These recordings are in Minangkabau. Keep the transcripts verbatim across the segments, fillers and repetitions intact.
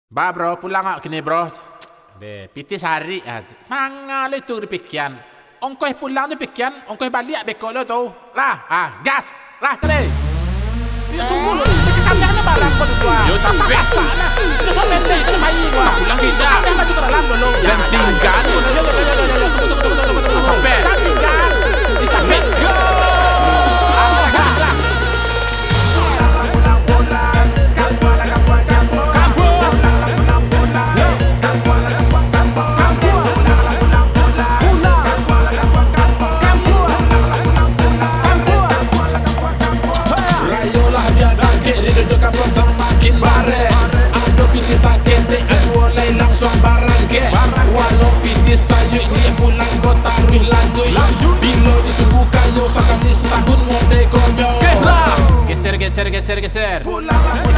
Ba, bro, pulang awak kini, bro. Deh, pitih sarik ah. Manga lo itu dipikian. Ongkoh pulang tu pikian, ongkoh baliak beko lo tu. Lah, ah, gas. Lah, kene. Yo, tunggu lo. Dekat kandang ni barang kau dua. Yo, capek. Sasak lah. Itu so pendek, itu bayi gua. Pulang tidak. Kandang baju ke dalam dulu. Ya, dan ya, tinggal. Ya, ya, ya, ya, ya, ya. Tunggu, tunggu, tunggu, tunggu, tunggu. Capek. Kan tinggal. Let's go. Ah, lah, lah, lah. Rayo lah bia dagek, rindu jo kampuang samakin barek. Ado pitih saketek, aduo lai langsuang barangkek. Walau pitih sayuik, niaik pulang ko taruih lanjuik. Bilo ditunggu kayo, sakali satahun mode konyo. Geser, geser, geser, geser.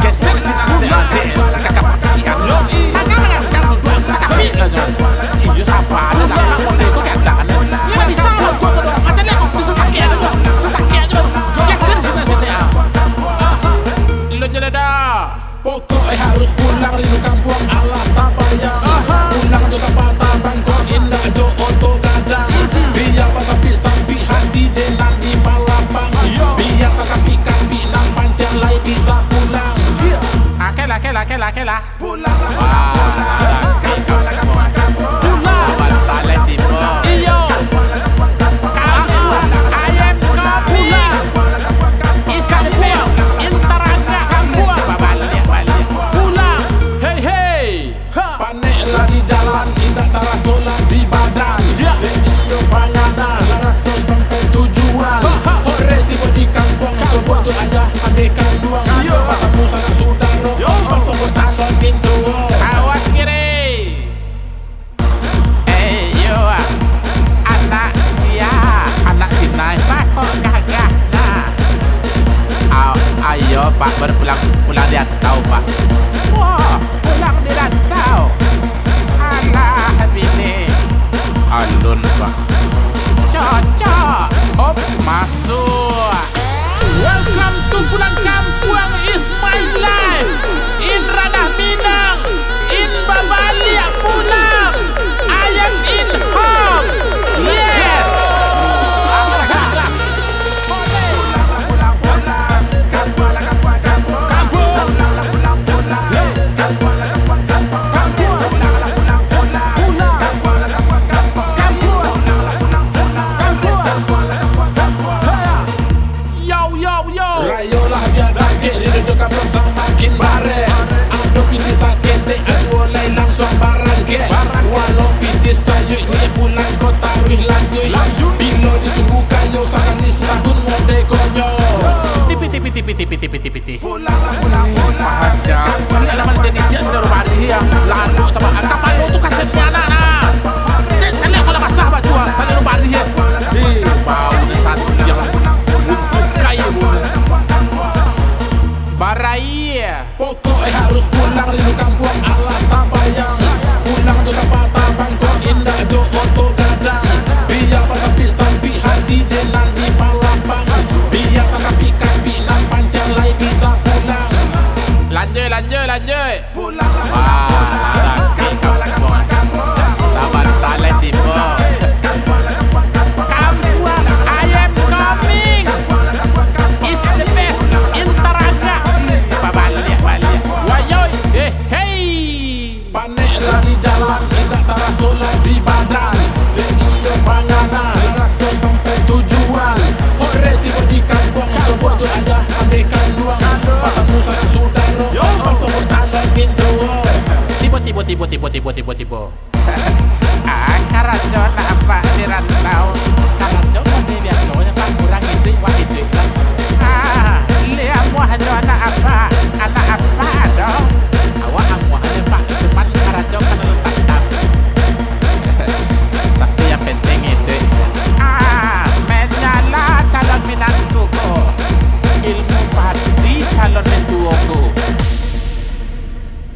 Geser sinan, adek. Kakak pakai anu. Tangan, tangan, tangan, duduak, kakak pik lah, nyo. Iyo, sapa ado lah, nak mode ko kato, kan. Iyo, bisa lah, gua, gua, gua, macam ni, kok bisa sakik ado, gua. Bisa sakik ado. Geser sinan, sini, ah. Lo je lah dah. Pokok e harus pulang, rindu kampuang alah tabayang. Aha. Pulang jo kapal tabang, kok indak jo oto gadang. Mhm. Bia basampik-sampik hati je nan di palapang. Iyo. Bia takapik-kapik nan pantiang lai bisa pulang. Iyo. Oke lah, oke lah, oke lah, oke lah. Pulang lah, pulang, pulang, pulang. Pulang. Sabanta lai tibo. Iyo. Kampuang ayam kampung. Is the best. Intaraga kampuang. Babaliak, baliak. Pulang. Hei, hei. Ha. Panek lah di jalan, indak taraso lah di badan. Ya. Dek iyo bangana, lah raso sampai tujuan. Ha, ha. Hore tibo di kampuang, sobok jo ayah, adek kanduang. Iyo. Batamu sanak sudaro, yo, pasobok calon mintuo. Awas kiri. Eh, yo, ah. Anak sia, anak Sinai, bakok gagah, nah. Au, ayo, Pak, baru pulang, pulang di rantau, Pak. Wah, pulang di rantau. Alah, bini. Alun, Pak. Cocok. Hop, masuk. Welcome to Pulang Kampuang is my life. In Ranah Minang, in babaliak pulang. I am in home. Yes. Yo, yo, yo. Rayo lah bia dagek, rindu jo kampuang samakin barek. Ado pitih saketek, aduo lai langsuang barangkek. Walau pitih sayuik, niaik pulang ko taruih lanjuik. Bilo ditunggu kayo, sakali satahun mode konyo. Tipi, tipi, tipi, tipi, tipi, tipi. Pulang lah, pulang, pulang. Pahaja. Ini adalah jadi dia saudara barih yang lalu, tambah angka palu tu kasetnya anak, nah. Cek, cek, kalau basah baju, ah, selalu barih, ya. Ih, bau ni satu yang bukai, bu. Barai. Pokok e harus pulang, rindu kampuang alah tabayang. Pulang jo kapal tabang, kok indak jo oto gadang. Bia basampik-sampik hati je nan di palapang. Bia takapik-kapik nan pantiang lai bisa pulang. Lanjut, lanjut, lanjut. Pulang lah, pulang, pulang. Wah, pulang, pulang, pulang. Sabanta lai tibo. Kampuang ayam coming. Is the best. Intaraga. Babaliak, baliak. Wayoi. Eh, hei. Panek lah di jalan, indak taraso lah di badan. Dek iyo bangana, lah raso sampai tujuan. Hore tibo di kampuang, sobok jo ayah, adek kanduang. Batamu sanak sudaro, yo, pasobok calon mintuo. Tibo, tibo, tibo, tibo, tibo, tibo, tibo.